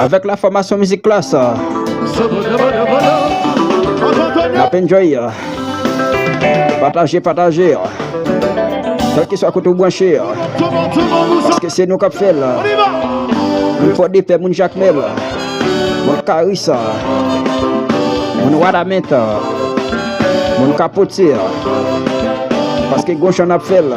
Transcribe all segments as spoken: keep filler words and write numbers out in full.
Avèk la fòmasyon Mizik Klass, n ap enjoy. Pataje, pataje. Kèlkeswa kote w branche, paske se nou k ap fè l. Moun Fòdepè, moun Jakmèl, moun Karis, moun Wanament, moun Kapotyè, paske gon jan n ap fè l.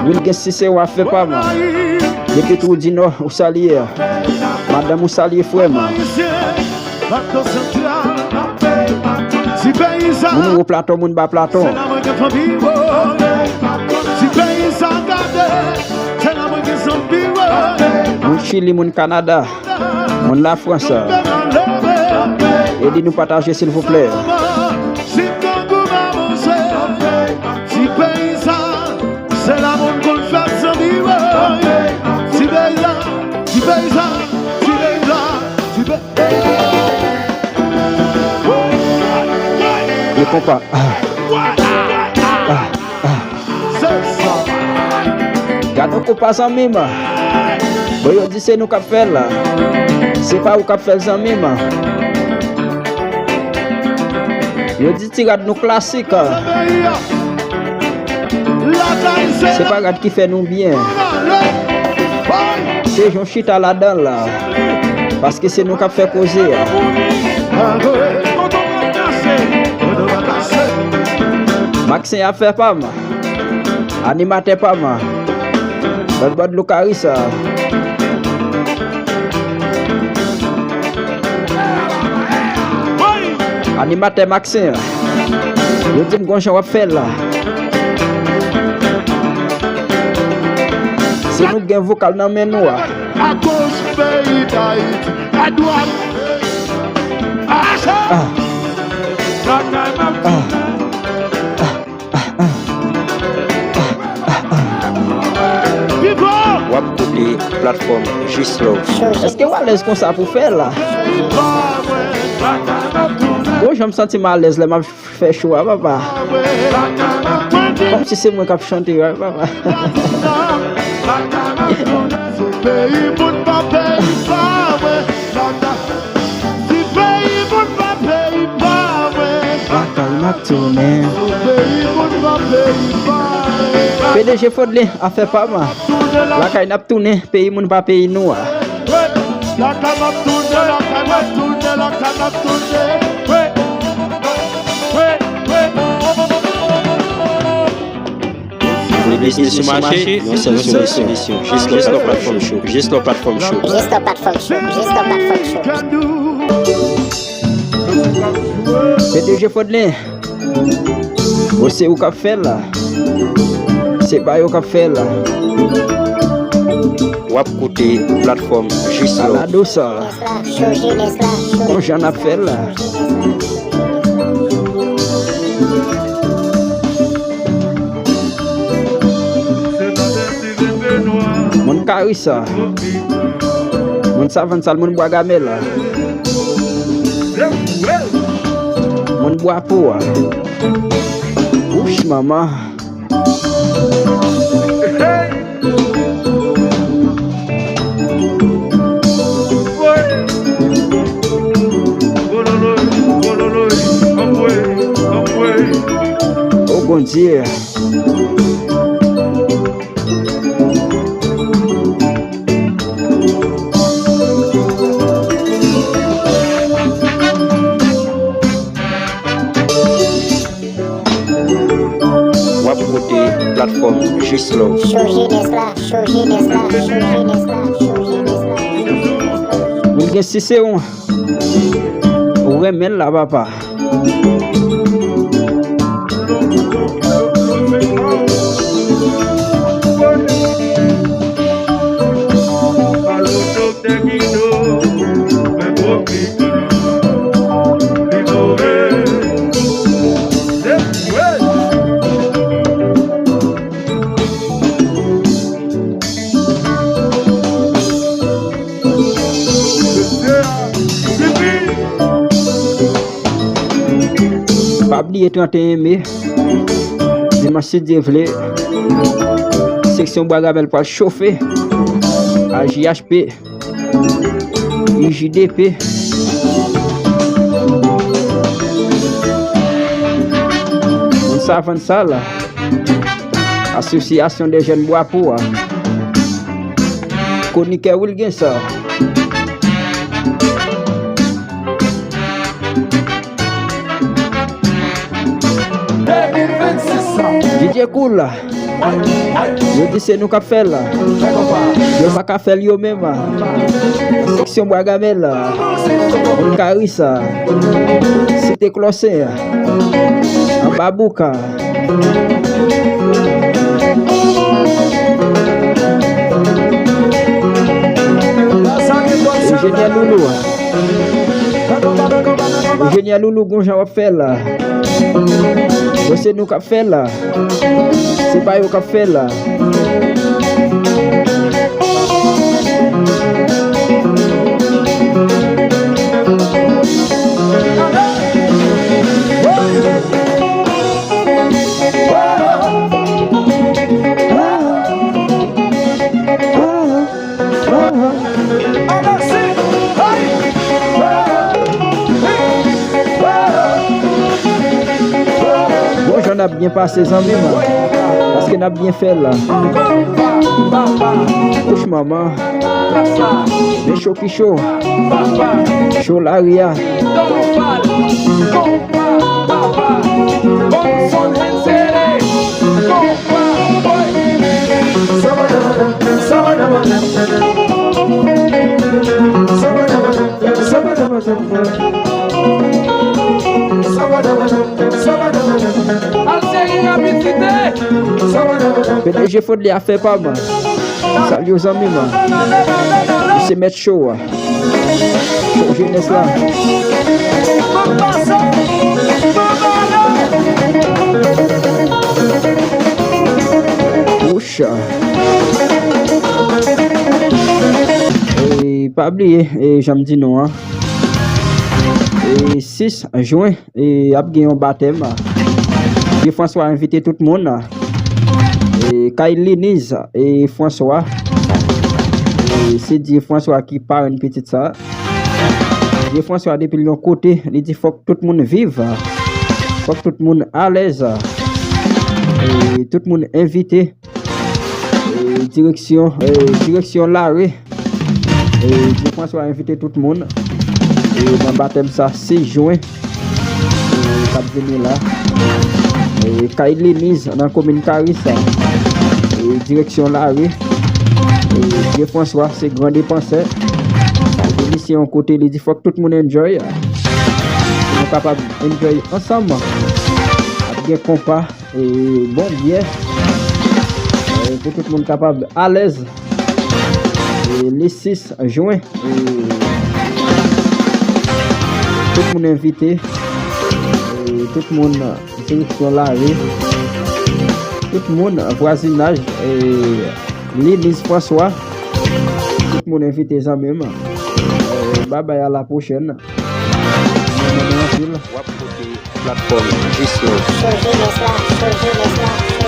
Wilgens Cicéron, afè pa m. Depi Trou di Nò, ou salye. Madanm ou salye, frè m. Moun Wo Platon, moun Ba Platon. Moun Chili, moun Kanada. Moun Lafrans, ede nou pataje, silvouplè. Ti peyizan, se la moun konn fèt, zanmi, wi. Ti peyizan, ti peyizan, ti peyizan, ti pe- E konpa. Ah. Ah. Ah. Gade yon konpa, zanmi m. Bon, yo di se nou k ap fè l. Se pa ou k ap fè l, zanmi m. Yo di ti rad nou klasik. Se pa rad ki fè nou byen. Se jan w chita ladan l la. Paske se nou k ap fè koze a. Maxen, afè pa m. Animatè pa m. Bòdbòd Loukaris. Animatè Maxen. Yo di m gon jan w ap fè l la. Se nou k gen vokal nan men nou a. Agoch, peyi Dayiti. Adwat. Ah. Ah. Ah. W ap koute platfòm Jis Love. Èske w alèz konsa pou fè l la? Bon, jan m santi m alèz lè m ap fè cho a, papa. Kòmsi se mwen k ap chante a, papa. Peyi moun pa peyi pa mwen. Ti peyi moun pa peyi pa mwen. Lakay m ap tounen. Ti peyi moun pa peyi pa mwen. P D G Fodlin, afè pa m. Lakay n ap tounen, peyi moun pa peyi nou a. Lakay m ap tounen, lakay m ap tounen, lakay m ap tounen. Pou le biznis yo mache, yon sèl solisyon. Jis nan platfòm Show. Jis nan platfòm Show. Jis nan platfòm Show. Jis nan platfòm Show. P D G Fodlin. Bon, se ou k ap fè l la. Se pa yo k ap fè l la. W ap koute platfòm Jis Love. Ala dous. Gon jan n ap fè l la. Moun Karis, moun Savann Sal, moun Bwa Gamèl, moun Bwa Po. Wouch, manman. O Bondye. W ap koute platfòm Jis Love. Show Jenès la, show Jenès la, show Jenès la, show Jenès la. Wilgens Cicéron, ou renmen l la, papa. Pa bliye trannteyen me. Dimanch, si Dye vle, seksyon Bwa Gamèl pral chofe. A J H P, U J D P. Moun Savann Sal, Asosyasyon dè Jèn Bwapo a. Konikè Wilgens. D J Cool. Yo di se nou k ap fè l. Yo pa ka fè l yo menm. Seksyon Bwa Gamèl. Moun Karis. Site Klòsen. Anba Bouka. Enjenyè Loulou. Enjenyè Loulou, gon jan w ap fè la. Bon, se nou k ap fè la. Se pa yo k ap fè la. Bon jan n ap byen pase, zanmi m, paske n ap byen fè l. Kouch manman. Men cho ki cho. Cho lari a. P D G Fodley, afè pa m. Salye w, zanmi m. Misye mèt cho a. Cho jenès la. Wouch. E pa bliye, e jan m di nou an, e sis jen, e ap gen yon batèm. Dye Franswa envite tout moun. E kay Liniz e Franswa. E se Dye Franswa ki parenn pitit sa. Dye Franswa depi l yon kote, li di fòk tout moun viv. Fòk tout moun alèz. E tout moun envite. E direksyon, e direksyon Lare. E Dye Franswa envite tout moun, e nan batèm sa sis jen, e k ap vini la. E kay Liniz nan komin Karis, e direksyon Lare. E Dye Franswa se gran depansè. Depi misye yon kote, li di fòk tout moun enjoy. Nou kapab enjoy ansanm. Ap gen konpa. E bon byè, e pou tout moun kapab alèz. E le sis jen, e tout moun envite. E tout moun direksyon Lare. Tout moun vwazinaj, e Liniz Franswa. Tout moun envite, zanmi m. E babay, a la pwochèn. Mwen renmen nou anpil. W ap koute platfòm Jisyon. Cho jenès la, cho jenès la, cho